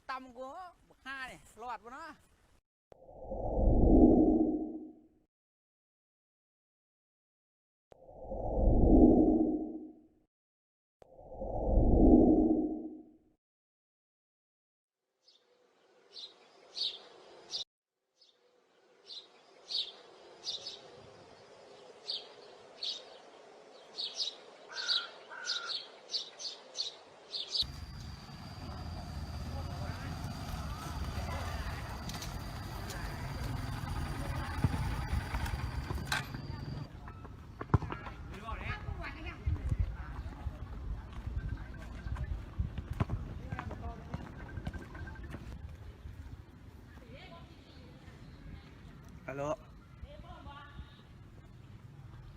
ຕ່ຳກວ່າ ບັກຫ່ານີ້ ລອດບໍ່ເນາະ? ຮາໂຫຼ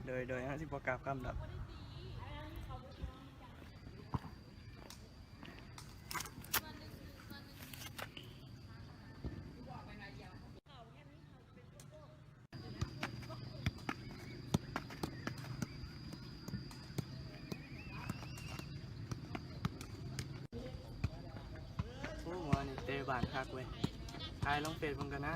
ໂດຍ ໂດຍ ເຮົາຊິບໍ່ກ່າວຄຳດອກ. ໂອ້ ມື້ນີ້ເຕະບານຄັກເວີຍ ຖ່າຍລົງເຟສເບິ່ງກ່ອນນະ.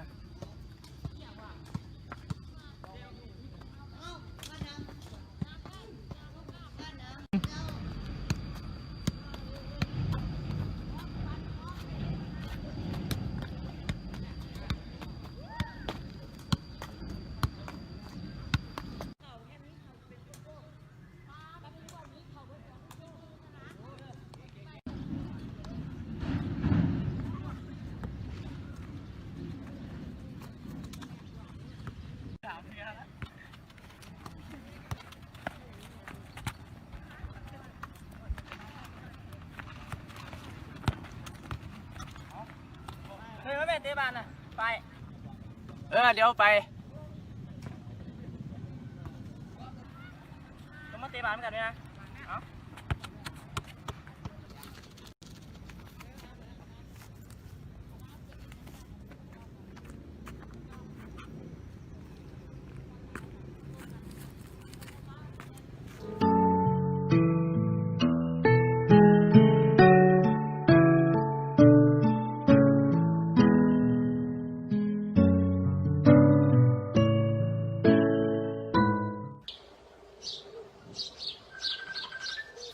ເຮີ້ຍ ມາແມ່ເຕະບານນະ ໄປ ເອີ ດຽວໄປ ຕ້ອງມາເຕະບານນຳກັນດ້ວຍນະ ເອົ້າ.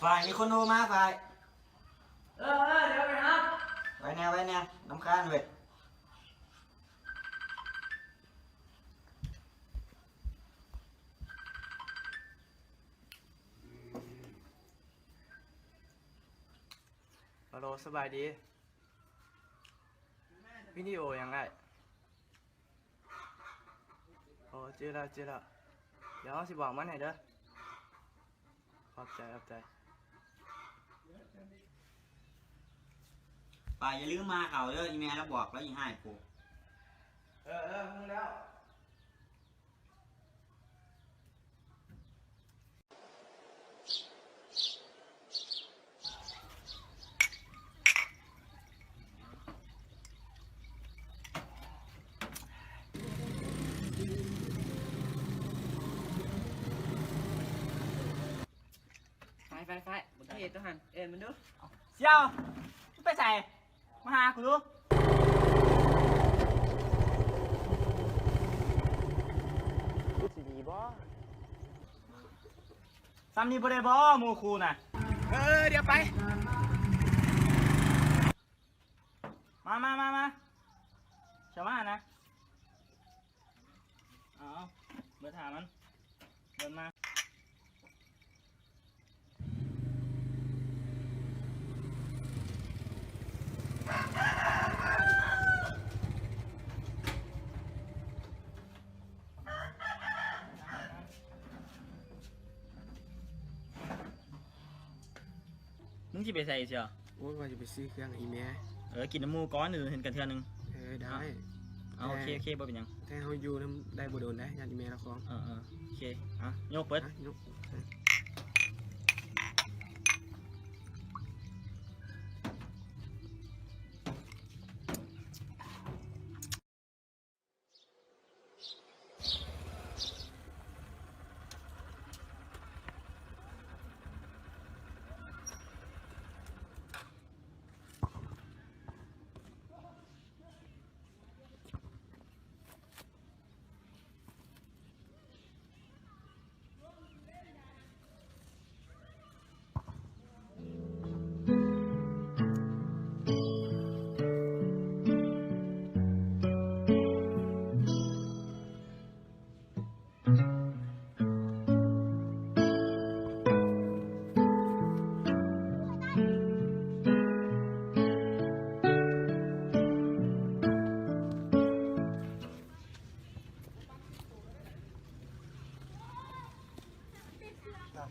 ຝ່າຍ ມີຄົນໂທມາ ຝ່າຍ. ເອີ ເອີ ດຽວໄປຮັບ. ໄວແດ່ ໄວແດ່ ລຳຄານເວີຍ. ຮາໂຫຼ ສະບາຍດີ. ວິດີໂອຫຍັງອ້າຍ? ໂອ້ ຈື່ແລ້ວ ຈື່ແລ້ວ. ດຽວເຮົາຊິບອກມັນໃຫ້ເດີ. ຂອບໃຈ ຂອບໃຈ. ປ້າ ຢ່າລືມມາເຂົ້າເດີ ອີ່ແມ່ລາວບອກ ລາວຊິຮ້າຍໂພດ. ເອີ ເອີ ຮູ້ແລ້ວ. ໄປ ໄປ ໄປ ບັກເທດໂຕຫັ້ນ ເອີ້ນມັນດູ. ສ່ຽວ ມຶງໄປໃສ? ມາຫາກູດູ. ກູຊິດີບໍ່? ຊ່ຳນີ້ບໍ່ໄດ້ບໍ່ ໝູ່ຄູນະ? ເອີ ດຽວໄປ. ມາ ມາ ມາ ມາ ເຂົ້າມານະ. ເອົາ ເບີດຫາມັນ ເດີນມາ. ມຶງຊິໄປໃສຊິ? ໂອ້ຍ ວ່າຈະໄປຊື້ເຄື່ອງໃຫ້ອີ່ແມ່. ເອີ ກິນນຳໝູ່ກ່ອນ ເຫັນກັນເທື່ອໜຶ່ງ. ເອີ ໄດ້. ເອົາ ໂອເຄ ໂອເຄ ບໍ່ເປັນຫຍັງ. ແຕ່ເຮົາຢູ່ນຳໄດ້ບໍ່ດົນໃດ໋ ຢ້ານອີ່ແມ່ລາວຄອງ. ເອີ ເອີ ໂອເຄ ອ່ະ ຍົກເປີດ. ຍົກ. ເ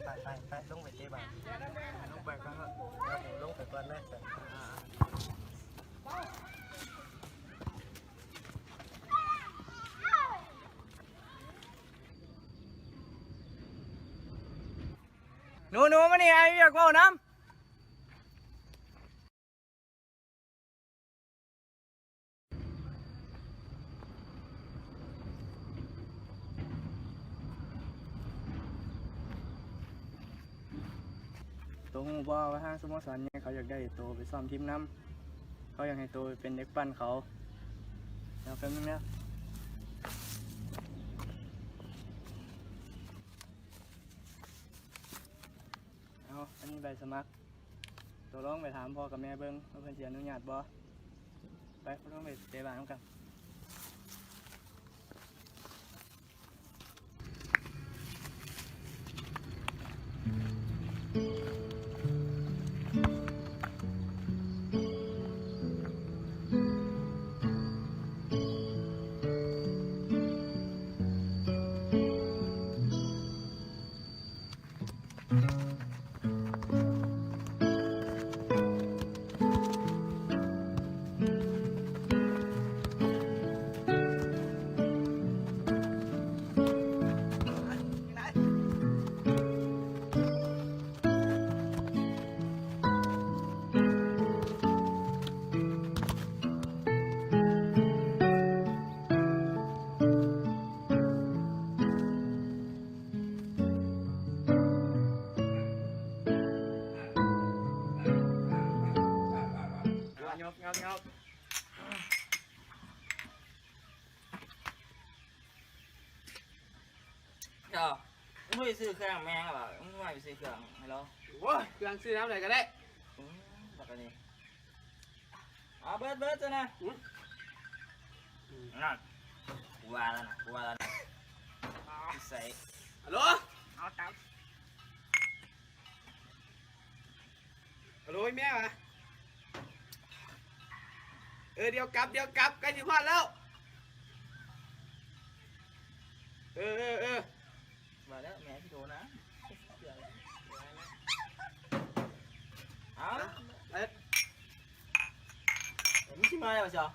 ໄປ ໄປ ໄປ ລົງໄປເຕະບານ ລົງໄປກ່ອນເນາະ ລົງໄປກ່ອນເດີ. ໜູໆ ມານີ້ ອ້າຍຢາກເວົ້ານຳ. ໂຕຮູ້ບໍ່ວ່າທາງສະໂມສອນໃຫຍ່ເຂົາຢາກໄດ້ໂຕໄປຊ້ອມທີມນຳ, ເຂົາຢາກໃຫ້ໂຕໄປເປັນເດັກປັ່ນເຂົາ. ດຽວແປັບໜຶ່ງເດີ. ເອົາ ອັນນີ້ໃບສະໝັກ. ໂຕລອງໄປຖາມພໍ່ກັບແມ່ເບິ່ງວ່າເພິ່ນຊິອະນຸຍາດບໍ່. ໄປ ໂຕລອງໄປເຕະບານນຳກັນ. ຍົກ ຍົກ ຍົກ. ເຈົ້າ ມຶງໄປຊື້ເຄື່ອງແມ່ງແລ້ວບໍ່? ມຶງໄປຊື້ເຄື່ອງໃຫ້ລາວ. ໂອ້ຍ ເຄື່ອງຊື້ນຳໃດກໍໄດ້. ອືມ ບັກອັນນີ້. ເອົາເບີດ ເບີດ ຊັ້ນນະ. ອືມ ນັ້ນ ກູວ່າແລ້ວນະ ກູວ່າແລ້ວນະ. ນິໄສ. ຮັລໂຫຼ ເອົາຕາມ. ຮັລໂຫຼ ອີ່ແມ່ຫວາ? ເອີ ດຽວກັບ ດຽວກັບ ໃກ້ຊິຮອດແລ້ວ. ເອີ ເອີ ເອີ. ວ່າແລ້ວແມ່ຊິໂທນະ. ເອົາ ເອີ ມຶງຊິມາແລ້ວບໍ່?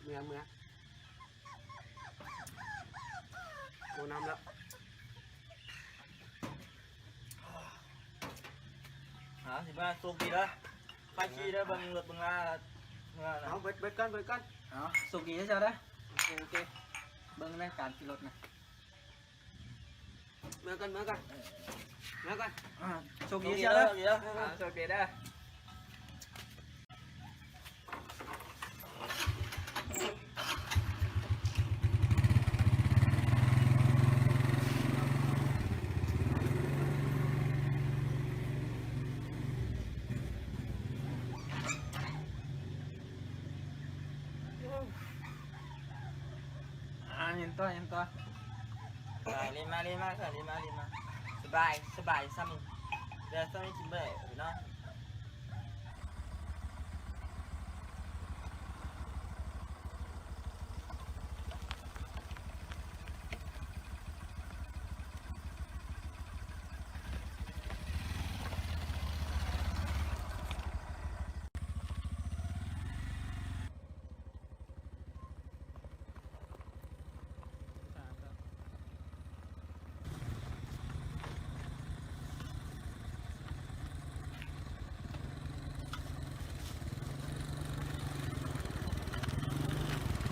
ເມືອ ເມືອ ໂຕນຳແລ້ວ. ເອົາ ຊິມາ ໂຊກດີເດີ ຂ້ອຍຂີ່ເດີ ເບິ່ງລົດເບິ່ງລາເມືອນະ. ເອົາ ເບິດ ເບິດກ່ອນ ເບິດກ່ອນ. ເອົາ ໂຊກດີເດີເຈົ້າເດີ. ໂອເຄ ໂອເຄ ເບິ່ງໃນການຂີ່ລົດນະ. ເມືອກ່ອນ ເມືອກ່ອນ ເມືອກ່ອນ. ອ່າ ໂຊກດີເຈົ້າເດີ ໂຊກດີເດີ. ອ່າ ໂຊກດີເດີ. ອ່າ ເຫັນຕໍ່ ເຫັນຕໍ່. ໄປ ເລີນມາ ເລີນມາ ເລີນມາ ເລີນມາ. ສະບາຍ ສະບາຍ ຊຳນີ້ ແຕ່ຊຳນີ້ກິນບໍ່ໄດ້ພີ່ນ້ອງ.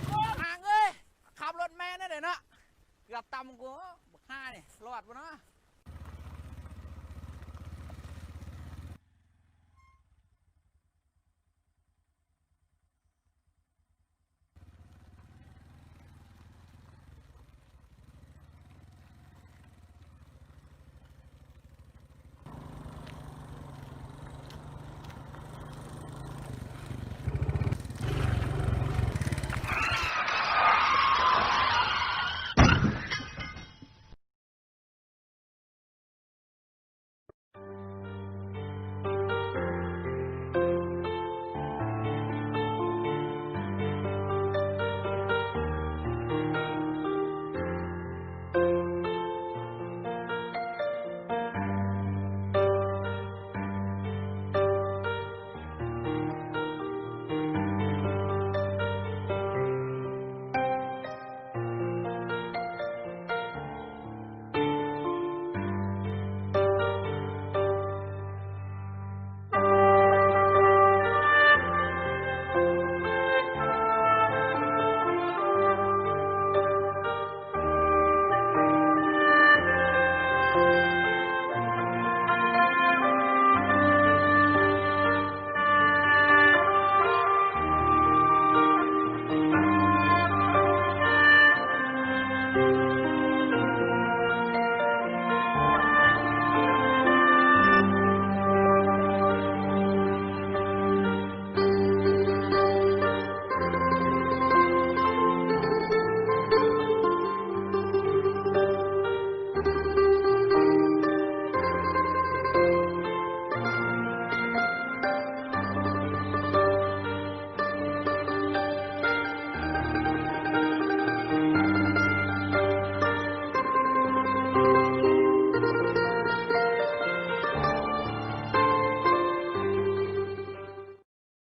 ໂອ້ ຫາງເອີຍ ຂັບລົດແມ່ນແນວໃດເນາະ ເກືອບຕຳກູ ບັກຫ່ານີ້ ລອດບໍ່ເນາະ.